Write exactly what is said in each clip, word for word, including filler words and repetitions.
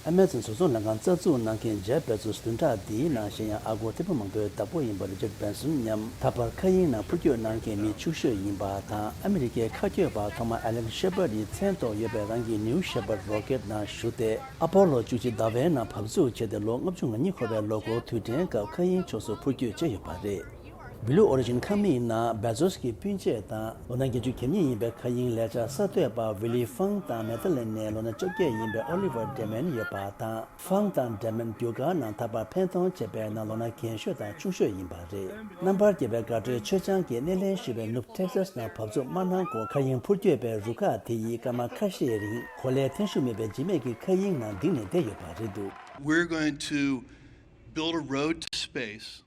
ཨ་མེ་ཛོན་བཟོ་ཚོང་ལས་ཁང་རྩ་འཛུགས་གནང་མཁན་ཇེབ་བེ་ཛོས་བདུན་ཕྲག་འདིའི་ནང་གཞན་ཡང་ཨ་སྒོར་ཐེར་འབུམ་མང་པོའི་བདག་པོ་ཡིན་པ་རི་ཅར་བྷེན་སོན་མཉམ་ད་བར་མཁའ་དབྱིངས་ནང་འཕུར་སྐྱོད་གནང་མཁན་མི་ཕྱུག་ཤོས་ཡིན་པ་དང་། ཨ་མི་རི་ཀའི་མཁའ་སྐྱོད་པ་ཐོག་མ་ཨ་ལེག་ཤེ་པར་ཡི་མཚན་ཐོགས་ཡོད་པའི་རང་གི་ནིའུ་ཤེ་པར་རོ་ཀེད་ནང་ཞུགས་ཏེ། ཨ་པོ་ལོ་བཅུ་གཅིག་ཟླ་བའི་ནང་བབས་ཚུགས་བྱས་ཏེ། ལོ་ལྔ་བཅུ་ང་གཉིས་འཁོར་བའི་ལོ་འཁོར་དུས་དྲན་སྐབས་མཁའ་དབྱིངས་ཕྱོགས་སུ་འཕུར་སྐྱོད་བྱས་ཡོད་པ་རེད། བྷི་ལུ་ཨོ་རི་ཇིན་ཁང་མིག་ནང་བེ་ཛོས་ཀྱི་སྤུན་མཆེད་དང་། ལོ་ན་བརྒྱད་ཅུ་གྱ་གཉིས་ཡིན་པའི་མཁའ་དབྱིངས་ལས་བྱ་གསར་གཏོད་པ་ཝི་ལི་ཧྥང་དང་། ནེ་ཐར་ལེན་ནས་ལོ་ན་བཅོ་བརྒྱད་ཡིན་པའི་ཨོ་ལི་ཝར་ཌེ་མན་ཡོད་པ་དང་། ཧྥང་དང་ཌེ་མན་རྒྱུ་སྐར་ནང་ད་བར་འཕེན་གཏོང་བྱས་པའི་ནང་ལོ་ན་རྒན་ཤོས་དང་ཆུང་ཤོས་ཡིན་པ་རེད། རྣམ་པར་རྒྱལ་བའི་དགའ་སྤྲོའི་མཆོད་ཆང་གིས་སྣེ་ལེན་ཞུས་པའི་ནུབ་ཊེག་སཱས་ནང་བབས་ཚུགས་མ་གནང་གོང་། མཁའ་དབྱིངས་འཕུར་སྐྱོད་པའི་རུ་ཁག་དེ་ཡིས་སྐར་མ་ཁ་ཤས་རིང་གོ་ལའི་ཐན་ཤུགས་མེད་པའི་འཇིགས་མེད་ཀྱི་མཁའ་དབྱིངས་ནང་ལྡིང་ནས་བསྡད་ཡོད་པ་རེད་འདུག We're going to build a road to space.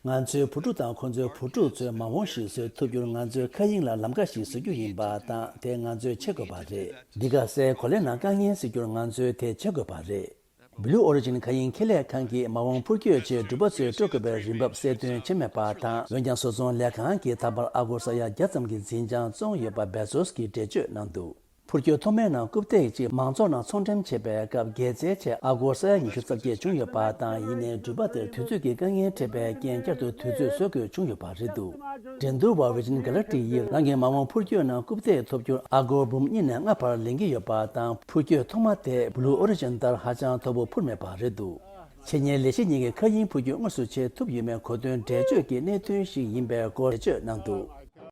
ང་ཚོའི་བུ་ཕྲུག་དང་ཁོ་ཚོའི་བུ་ཕྲུག་ཚོས་མ་འོངས་ཤིག་བཟོ་ཐུབ་རྒྱུར། ང་ཚོས་མཁའ་དབྱིངས་ལ་ལམ་ཁ་ཞིག་བཟོ་རྒྱུ་ཡིན་པ་དང་། དེ་ང་ཚོས་བྱེད་དགོས་པ་རེད། འདི་ག་སའི་གོ་ལའི་ནང་དཀའ་ངལ་སེལ་རྒྱུར། ང་ཚོས་དེ་བྱེད་དགོས་པ་རེད། བྷི་ལུ་ཨོ་རི་ཇིན་མཁའ་དབྱིངས་ཁེ་ལས་ཁང་གིས་མ་འོངས་འཕུར་སྐྱོད་ཆེད་འགྲུལ་པ་ཚོས་སྤྲོད་དགོས་པའི་རིན་འབབ་གསལ་སྟོན་བྱས་མེད་པ་དང་། འོན་ཀྱང་བཟོ་ཚོང་ལས་ཁང་གིས་ད་བར་ཨ་སྒོར་ས་ཡ་བརྒྱ་ཙམ་གྱི་འཛིན་བྱང་བཙོང་ཡོད་པ་བེ་ཛོས་ཀྱིས་འགྲེལ་བརྗོད་གནང་འདུག་འཕུར་སྐྱོད་ཐོག་མའི་ནང་རྐུབ་སྟེགས་གཅིག་མང་ཚོགས་ནང་ཚོང་འགྲེམས་བྱས་པའི་སྐབས། རྒྱལ་རྩའི་ཆེད་ཨ་སྒོར་ས་ཡ་ཉི་ཤུ་རྩ་བརྒྱད་བྱུང་ཡོད་པ་དང་། ཡིན་ནའི་འགྲུལ་པ་དེར་དུས་ཚོད་ཀྱི་དཀའ་ངལ་འཕྲད་པའི་རྐྱེན། བསྐྱར་དུ་དུས་ཚོད་བཟོ་དགོས་བྱུང་ཡོད་པ་རེད་འདུག་འགྲན་བསྡུར་བ་ཝི་ཇིན་གྷ་ལ་ཊི་ཡིས་རང་གི་མ་འོངས་འཕུར་སྐྱོད་ནང་རྐུབ་སྟེགས་ཐོབ་རྒྱུར་ཨ་སྒོར་འབུམ་གཉིས་ནས་ལྔ་བར་ལེན་གྱི་ཡོད་པ་དང་། འཕུར་སྐྱོད་ཐོག་མ་དེ་བྷི་ལུ་ཨོ་རི་ཇིན་ལྟར་ཧ་ཅང་མཐོ་པོ་འཕུར་མེད་པ་རེད་འདུག་ཆེད་གཉེར་ལས་གཞི་གཉིས་ཀྱིས་མཁའ་དབྱིངས་འཕུར་སྐྱོད་དངོས་སུ་བྱེད་ཐུབ་ཡོད་མེད་གོ་དོན་འགྲེལ་བརྗོད་ཀྱི་གནད་དོན་ཞིག་ཡིན་པའི་སྐོར་འགྲེལ་བརྗོད་གནང་འདུག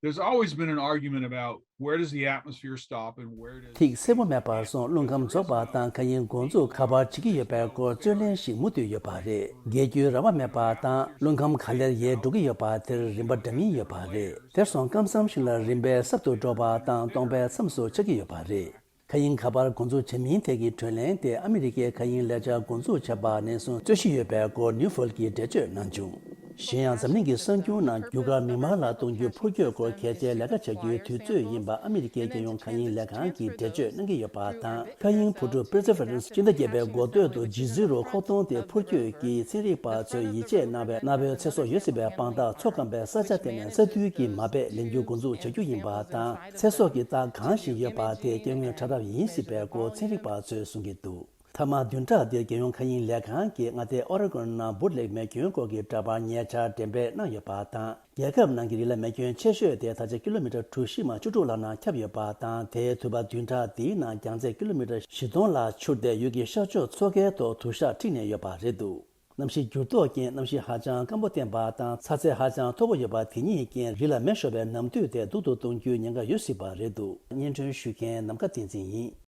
There's always been an argument about where does the atmosphere stop and where does ཐིག་གསལ་པོ་མེད་པར་སོང་། རླུང་ཁམས་རྫོགས་པ་དང་མཁའ་དབྱིངས་འགོ་འཛུགས་ག་པར་བྱེད་ཀྱི་ཡོད་པའི་སྐོར་རྩོད་གླེང་ཞིག་མུ་མཐུད་ཡོད་པ་རེད། རྒྱས་རྒྱུའི་ར་བ་མེད་པ་དང་། རླུང་ཁམས་ག་ལེར་ཡལ་འགྲོ་གི་ཡོད་པ་དེར་རིམ་པ་འདྲ་མིན་ཡོད་པ་རེད། དེར་སོང་སྐབས་མཚམས་ཤིག་ལ་རིམ་པས་སྲབ་ཏུ་འགྲོ་བ་དང་སྟོང་པའི་མཚམས་སུ་ཆགས་ཀྱི་ཡོད་པ་རེད། མཁའ་དབྱིངས་ག་པར་འགོ་འཛུགས་བྱ་མིན་ཐད་ཀྱི་གྲོས་གླེང་དེ་ཨ་མི་རི་ཀའི་མཁའ་དབྱིངས་ལས་འཆར་འགོ་འཛུགས་བྱས་པ་ནས་བཟུང་རྩོད་གཞི་ཡོད་པའི་སྐོར་ནིའུ་ཧྥོལ་གྱིས་འགྲེལ་བརྗོད་གནང་བྱུང་། གཞན་ཡང་འཛམ་གླིང་གི་གསར་འགྱུར་ནང་རྒྱུ་སྐར་མིག་དམར་ལ་གཏོང་རྒྱུའི་འཕུར་སྐྱོད་སྐོར་གལ་ཆེའི་ལས་ཀ་བྱ་རྒྱུའི་དུས་ཚོད་ཡིན་པ་ཨ་མི་རི་ཀའི་རྒྱལ་ཡོངས་མཁའ་དབྱིངས་ལས་ཁང་གིས་འགྲེལ་བརྗོད་གནང་གི་ཡོད་པ་དང་། མཁའ་དབྱིངས་འཕུར་གྲུ་Perseverance སྤྱི་ཟླ་བརྒྱད་པའི་འགོ་སྟོད་དུ་ཇི་ཟི་རོ་མཁོ་གཏོང་སྟེ་འཕུར་སྐྱོད་ཀྱིས་ཚན་རིག་པ་ཚོས་ཡིད་ཆེས་གནང་བའི་གནའ་བོའི་ཚེ་སྲོག་ཡོད་སྲིད་པའི་དཔང་རྟགས་མཚོ་སྐམ་པའི་ས་ཆ་དེ་ནས་ས་རྡུལ་གྱི་མ་དཔེ་ལེན་རྒྱུ་འགོ་འཛུགས་བྱ་རྒྱུ་ཡིན་པ་དང་། ཚེ་སྲོག་གི་རྟགས་གང་ཞིག་ཡོད་པ་དེ་སྐྱེ་དངོས་ཕྲ་རབ་ཡིན་སྲིད་པའི་སྐོར་ཚན་རིག་པ་ཚོས་གསུང་གི་འདུག་མཐའ་མ་བདུན་ཕྲག་འདིར་རྒྱལ་ཡོངས་མཁའ་དབྱིངས་ལས་ཁང་གིས་མངའ་སྡེ་ཨོ་རེ་གོན་ནང་འབུར་ལེགས་མེ་སྐྱོན་སྐོར་གྱི་འདྲ་པར་ཉེ་ཆར་འགྲེམས་སྤེལ་གནང་ཡོད་པ་དང་། རྒྱལ་ཁབ་ནང་གི་རི་ལ་མེ་སྐྱོན་ཆེ་ཤོས་དེ་ད་ཆ་ཀི་ལོ་མི་ཊར་གྲུ་བཞི་མ་བཅུ་དྲུག་ལ་ནང་ཁྱབ་ཡོད་པ་དང་། དེའི་དུས་བབ་བདུན་ཕྲག་འདིའི་ནང་རྒྱང་ཚད་ཀི་ལོ་མི་ཊར་བཞི་སྟོང་ལ་འཕྱུར་ཏེ། ཡུལ་གྱི་ཤར་ཕྱོགས་མཚོ་ཁའི་ཐོག་དུ་ཞག་འཁྲིགས་ནས་ཡོད་པ་རེད་འདུག་གནམ་གཤིས་འགྱུར་ལྡོག་རྐྱེན། གནམ་གཤིས་ཧ་ཅང་སྐམ་པོ་བསྟན་པ་དང་ཚ་ཚད་ཧ་ཅང་མཐོ་པོ་ཡོད་པ་དེ་གཉིས་རྐྱེན། རི་ལ་མེ་ཤོར་བའི་ནམ་དུས་དེ་སྡུག་ཏུ་གཏོང་རྒྱུའི་ཉེན་ཁ་ཡོད་སྲིད་པ་རེད་འདུག་སྙན་སྒྲོན་ཞུ་མཁན་ནམ་མཁའ་བསྟན་འཛིན་ཡིན།